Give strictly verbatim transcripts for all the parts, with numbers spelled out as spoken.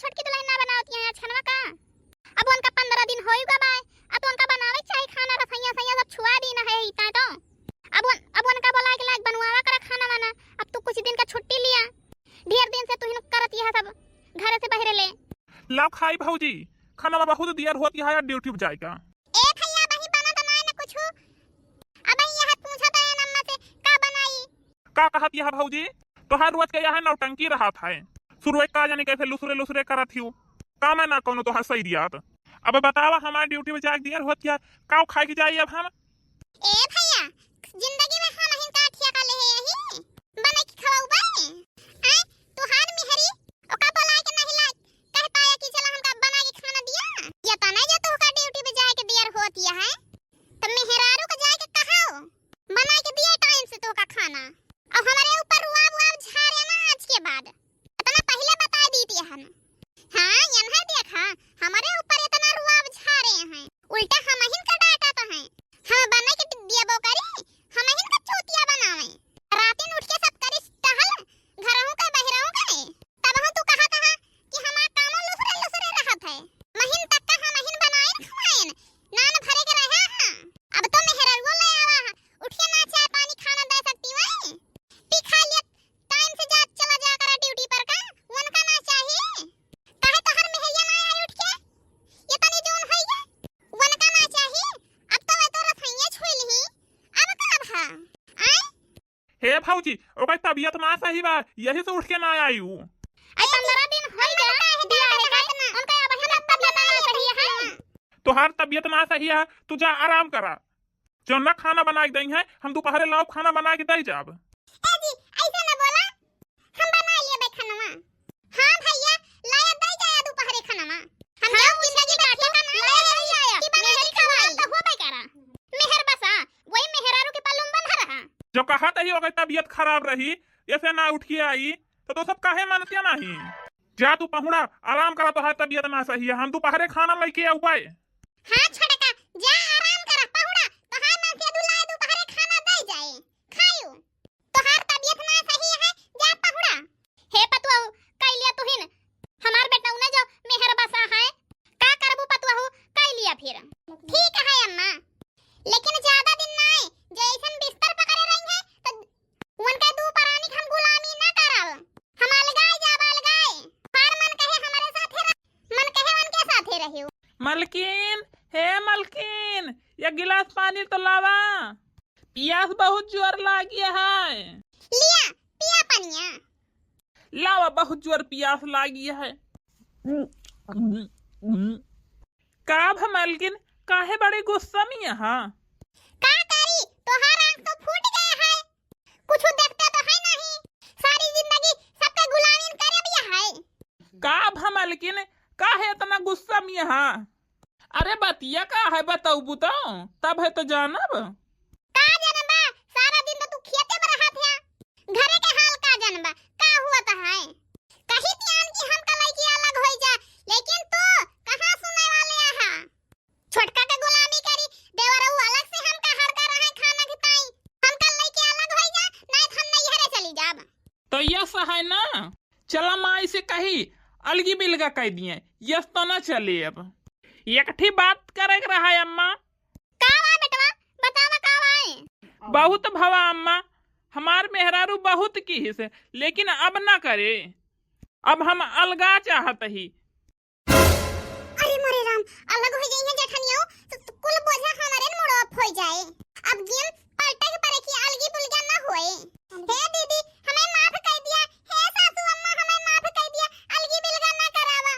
छोटकी दुलहिन ना बनावत है आज खानवा का? अब उनका पन्द्रह दिन होई गवा बाय, अब तो उनका बनावे के चाही खाना, रसोइया सैया सब छुआ दीन है इतना तो। अब उन, अब उनका बोलाए के लायक बनवावा करा खाना वाना, अब तू कुछ दिन का छुट्टी लिया, ढेर दिन से तुहिन करत यह सब घरे से बहरे ले। लाओ खाई भौजी, खाना में बहुत देर होत है यार, ड्यूटी पे जाए का। ए भैया, अबही बनत नाय न कुछु। अबही यह पूछत है अम्मा से, का बनाई? का कहत यह भौजी? तोहार रोज के यह नौटंकी रहत है। शुरू का जाने कैसे लुसरे लुसरे करत हियो। काम है ना कौनो तोहार सही दियात। अब बतावा, हमार ड्यूटी पे जाए के देर होत है, का खाए के जाई अब हम? ए भैया, जिंदगी में हमहिन का ठेका लेहे यही? बने के खवाउबे? आय, तोहार मेहरी, ओका बोलाए के नहीं लाग, कह पाया कि चला हमका बना के खाना दिया? ये तो नहीं जो तोहका ड्यूटी पे जाए के देर होत है, तो मेहरारू को जाए के कहो, बना के दिए टाइम से तोहका खाना। अब हमारे ऊपर रुआब उआब झारे ना आज के बाद। इतना पहिले बताइ दीत हन। हाँ, यन्हे देखा, हमरे ऊपर इतना रुआब झारे हैं, उल्टा हमहिन का डांटत हैं। हम बने के देबो करी, हमहिन का चूतिया बनावे। रातिन उठ के सब करी टहल, घरहू के बहिरहू के, तबहू तू कहत हा कि हमार कामो लुसरे लुसरे रहत है। महीन तक का हमहिन बनाइन खवाइन, नान भरे के रहे हा। अब तो मेहररुओ ले आवा हा, उठ के ना चाय पानी खाना दे सकती वही। पी खा लिया, टाइम से जा, चला जा करा ड्यूटी पर का, उनका ना चाही। काहे तोहर मेहरिया ना आई उठ के? ये तनी जौन होई गे, उनका ना चाही। अब तो वे तो रसोइया छुई लिही, अब का भा? आय? हे भौजी, ओकर तबियत ना सही बा, यही से उठ के ना आई उ। आई पन्द्रह दिन होई गे, बियाह है का? उनका अब हम तबियत ना सही है। तोहार तबियत ना सही है, तू जा आराम करा। जौन ना खाना बना के दई है, हम दोपहरे लाओ खाना बना के दई जाब। ए जी, ऐसे ना बोला, हम बना लेबे खानवा। हाँ भैया, लाया दई जाया दोपहरे खानवा। हम हाँ, जाओ जिंदगी काटो, लाया दई जाया कि बना के खवाई। तो होबे करा। मेहर बसा, वही मेहरारू के पल्लू में बंधा रहा। जो कहत ही ओकर तबियत खराब रही, ऐसे ना उठ के आई, तो तू सब काहे मानतिया नहीं? जा तू पहुड़ा, आराम करा, तोहार तबियत ना सही है, हम दोपहरे खाना लेके आउबे। हाँ छोटका, जा आराम करा, पहुड़ा, तोहार मन से दुलाए दोपहरे खाना दे जाए, खायू। तोहार तबियत ना सही है, जा पहुड़ा। हे पतुआ, कई लिया तुहिन, हमार बेटा उन्हें जो मेहर बसा है, का करबू पतुआ, कई लिया फिर। ठीक है अम्मा, लेकिन ज्यादा दिन ना है, जैसन बिस्तर पकड़े रही है, तो उनके दू परानी के हम गुलामी ना करब। हम अलगाए जाब, अलगाए। हर मन कहे हमरे साथे रह, मन कहे उनके साथे रहियो। मलकिन, हे मलकिन, एक गिलास पानी तो लावा। पियास बहुत जोर लागी है। लिया, पिया पनिया। लावा, बहुत जोर पियास लागी है। का भ मलकिन, काहे बड़ी गुस्सा में यहाँ? का करी, तोहार आँख तो फूट गया है। कुछ देखते तो है नहीं, सारी जिंदगी सबके गुलामी करे बिया है। का भ मलकिन, काहे इतना गुस्सा में यहाँ? अरे बतिया का है बताउबू तो, तब है तो जानब। का जानबा, सारा दिन तो तू खेते में रहत है, घरे के हाल का जानबा, का हुआ तो है? कही तियान कि हमका लइके अलग होई जा, लेकिन तू कहाँ सुने वाले आहा? छोटका के गुलामी करी, देवरऊ अलग से हमका हरदा रहे खाना के ताई। हमका लइके अलग होई जा, नहीं तो हम नैहरे चली जाब। तो यस है ना, चला माई से कही, अलगी बिलगा कह दिए, यस तो ना चले अब। एक ठी बात करे के रहा है अम्मा। का बा बेटवा, बतावा का बा? बहुत भवा अम्मा, हमार मेहरारू बहुत किहिस, लेकिन अब ना करे, अब हम अलगा चाहत ही। अरे मोरे राम, अलग हो जाई है जेठनिया, तो, तो कुल बोझा हमारे न मुड़ो पे हो जाए। अब गेम पलटे के पड़े कि अलगी बुलगा ना होए। हे दीदी, हमें माफ कर दिया। हे सासू अम्मा, हमें माफ कर दिया। अलगी बिलगा ना करावा।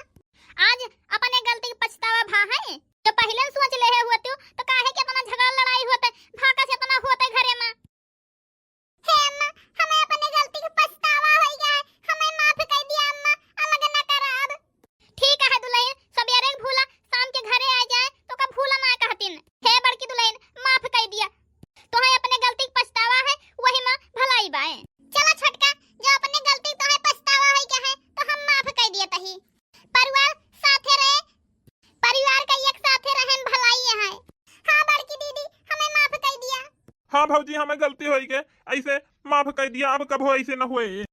आज अपने गलती के पछतावा भा है, तो पहले सोच ले है हुआ तू, तो काहे के इतना झगड़ा लड़ाई होते, भाका से इतना होते घरे में। हे अम्मा, हमें अपने गलती के पछतावा होई गया है, हमें माफ कर दिया अम्मा, अलग न करब। ठीक है दुल्हन, सबेरे के भूला, शाम के घरे आ जाए तो का भूला ना कहतीन। हे बड़की दुल्हन, माफ कर दिया, तोहे अपने गलती के पछतावा है, वही में भलाई बाए। चला छोटका, जो अपने गलती तोहे पछतावा होई गया है, तो हम माफ कर दिए तही। परिवार साथे रहे, परिवार का एक साथे रहन भलाई है। हाँ बड़की दीदी, हमें माफ कर दिया। हाँ भौजी, हमें गलती होई गए, ऐसे माफ कर दिया, अब कभो ऐसे न होए।